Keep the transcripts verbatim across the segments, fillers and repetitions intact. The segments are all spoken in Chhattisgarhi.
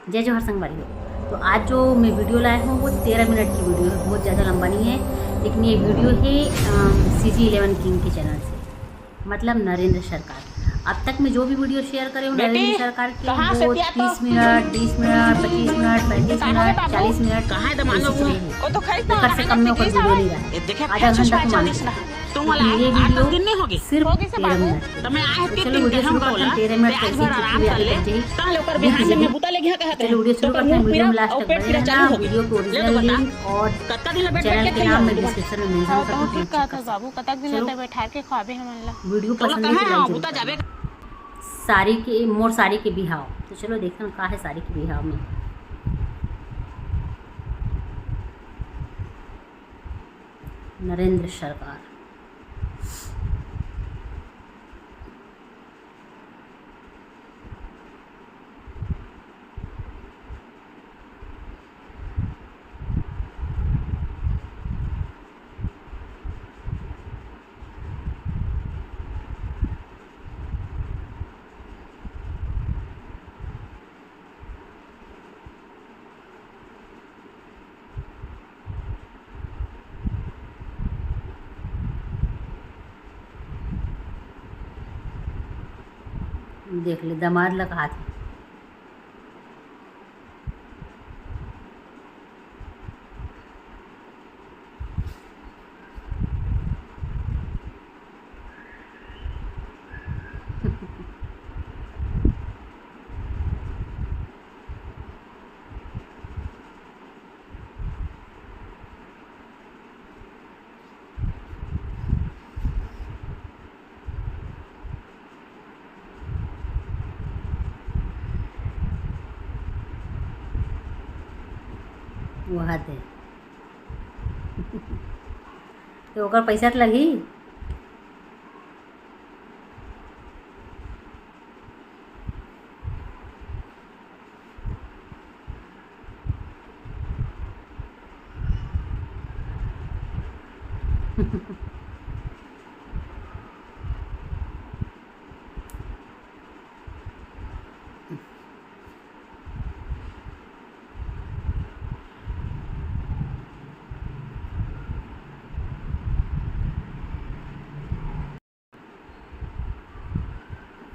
जय जोहार संगवारी हो। तो आज जो मैं वीडियो लाया हूँ, वो तेरह मिनट की वीडियो है, बहुत ज़्यादा लंबा नहीं है, लेकिन ये वीडियो है सी जी इलेवन किंग के चैनल से, मतलब नरेंद्र सरकार। अब तक मैं जो भी वीडियो शेयर करे हूँ नरेंद्र सरकार के, वो तीस मिनट, तीस मिनट, पच्चीस मिनट, पैंतीस मिनट, चालीस मिनट, ऐसे चले हैं। वो तो खैर, एक से कम में ओकर वीडियो नहीं रहा, आधा घंटा तो मान के चलो। लेकिन ये वीडियो सिर्फ तेरह मिनट। तो चलो, वीडियो शुरू करते हैं। तेरह मिनट कैसे खींची हुई आगे बढ़ जाएगी। चलो, वीडियो शुरू करते हैं। वीडियो में लास्ट तक बने रहना। वीडियो को ओरिजिनल लिंक और चैनल के नाम मैं डिस्क्रिप्शन में मेंशन कर दूंगी। बाबू, कतक दिन चलो। बैठा के खवाबे हमन ला। वीडियो पसंद है तो लाइक जरूर करना। सारी के, मोर सारी के बिहाव। तो चलो, देखन का है सारी के बिहाव में। नरेंद्र सरकार। देख ले, दमाद ला कहात हे। वहा दे। तो ओकर पैसा तो लगही।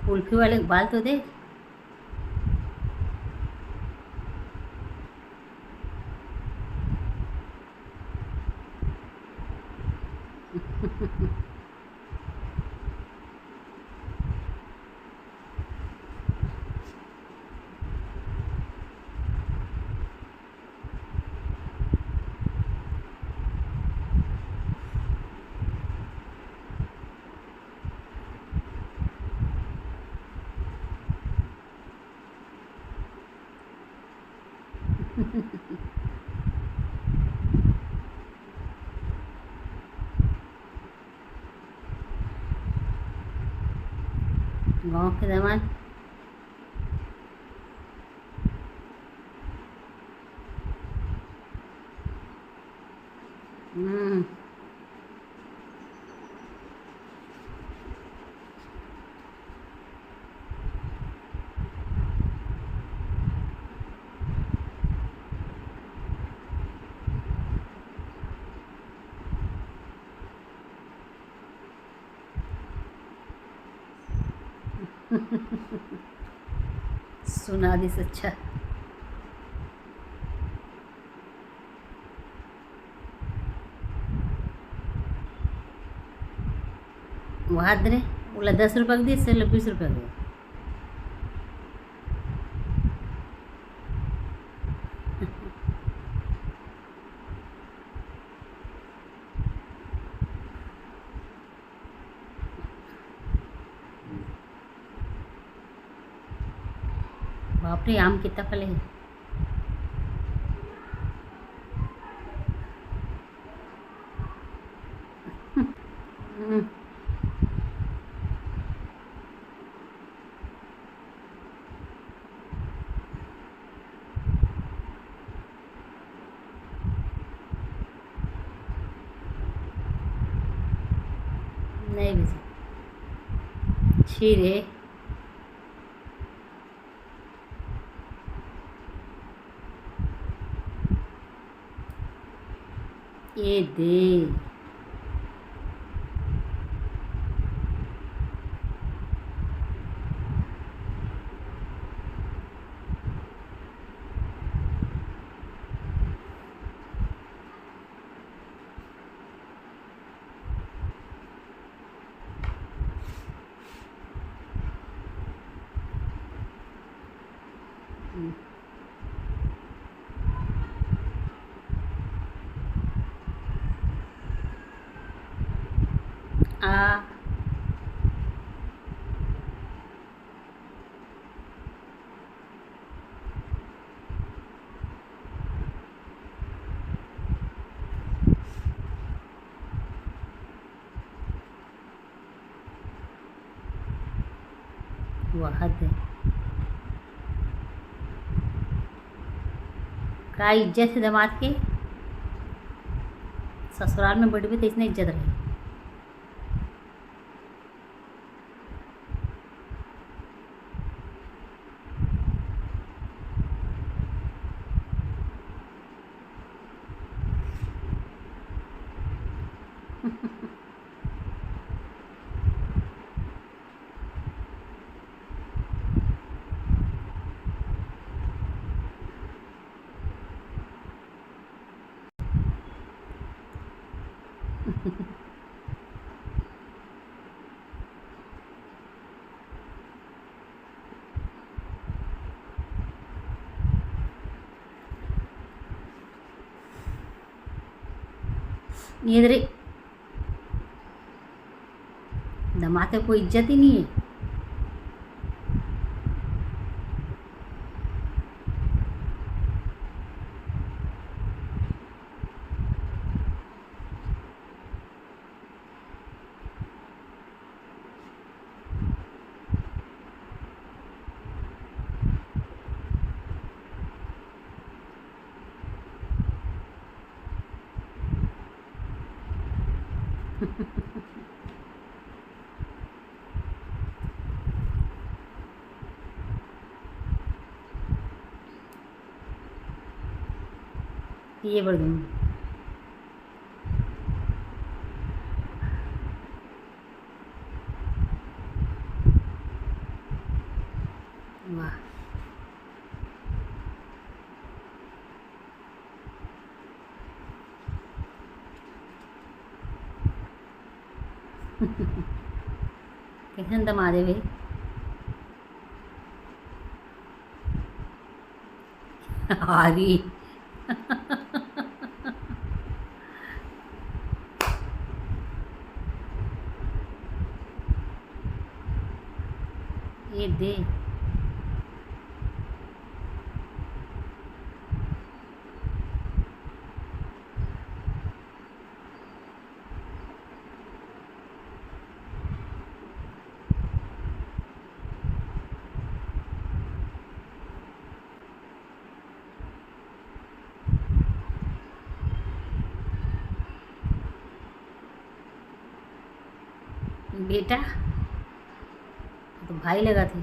कुल्फी वाले के बाल तो देख। गाँव के दमाद। हम्म। सुना दिस अच्छा। वहा दे रे, ओला दस रुपया के दिस, एला बीस रुपया के दे। बाप रे, आम कितना फले हे। हम्म। नहीं बेटा, छी रे। ये दे। आ। वाह दे। का इज्जत हे दमाद के? ससुराल में बइठबे त अइसने इज्जत रहे। ये दे रे। दमाद के कोई इज्जत ही नहीं है। ये बढ़ गई। वाह। कइसन दमाद हे भाई? हारी। ये दे। बेटा, तो भाई लगथे।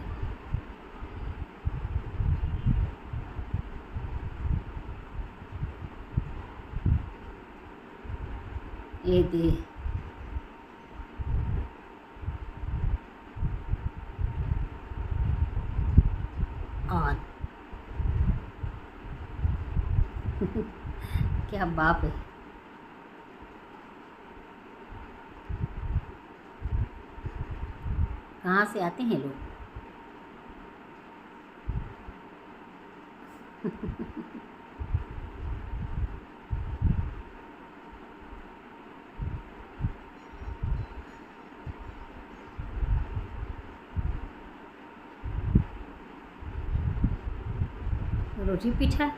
ये दे। On। क्या बाप है। कहाँ से आते हैं लोग? रोटी पीठा।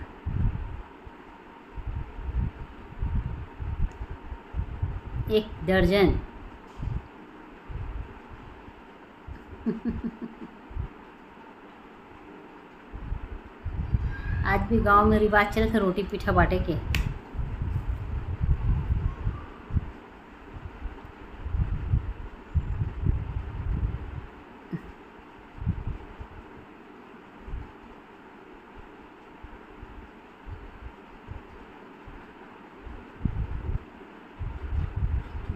एक दर्जन। आज भी गांव में रिवाज चलत हे रोटी पीठा बांटे के।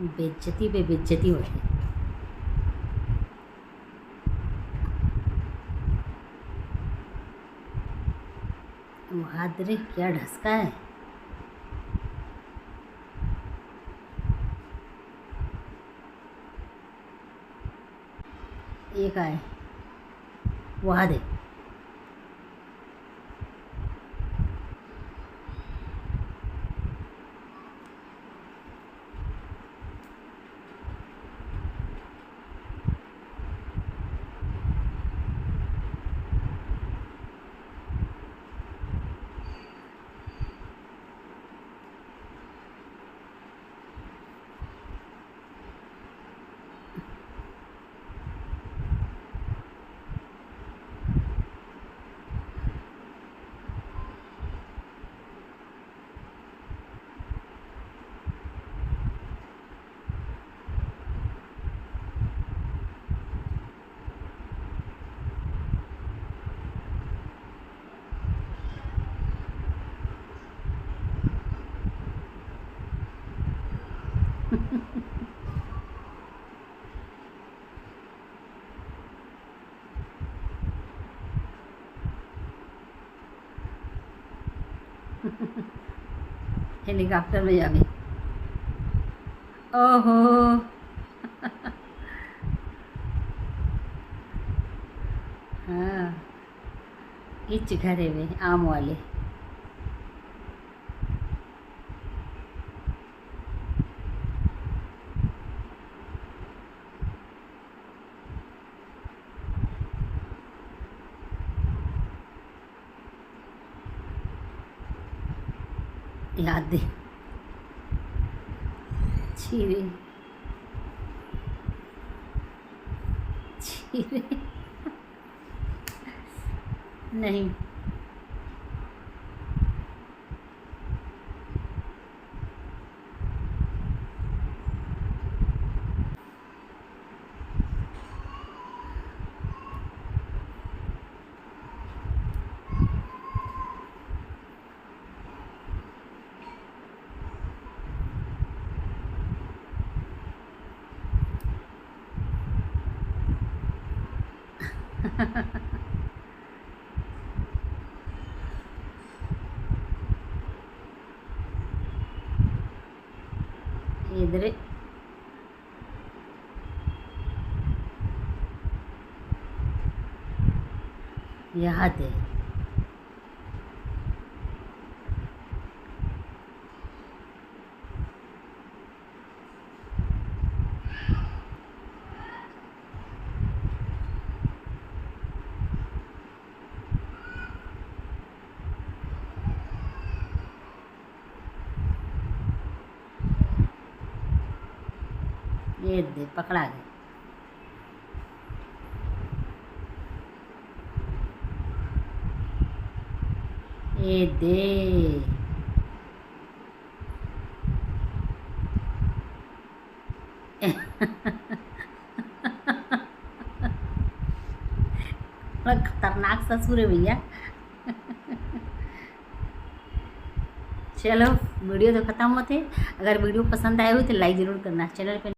बेइज्जती पे बेइज्जती होथे। वाह रे, क्या ढसका है। ये का है? वाह दे। हेलीकॉप्टर में जाबे। ओहो। हाँ, इच घर हेवे आम वाले। याद दे। छी रे। छी रे। नहीं। इधरे यहाँ दे। ये दे, पकड़ा गया। ये दे। बड़ा खतरनाक ससुर है भैया। चलो, वीडियो तो खतम होथे। अगर वीडियो पसंद आए हो तो like जरूर करना। चैनल पे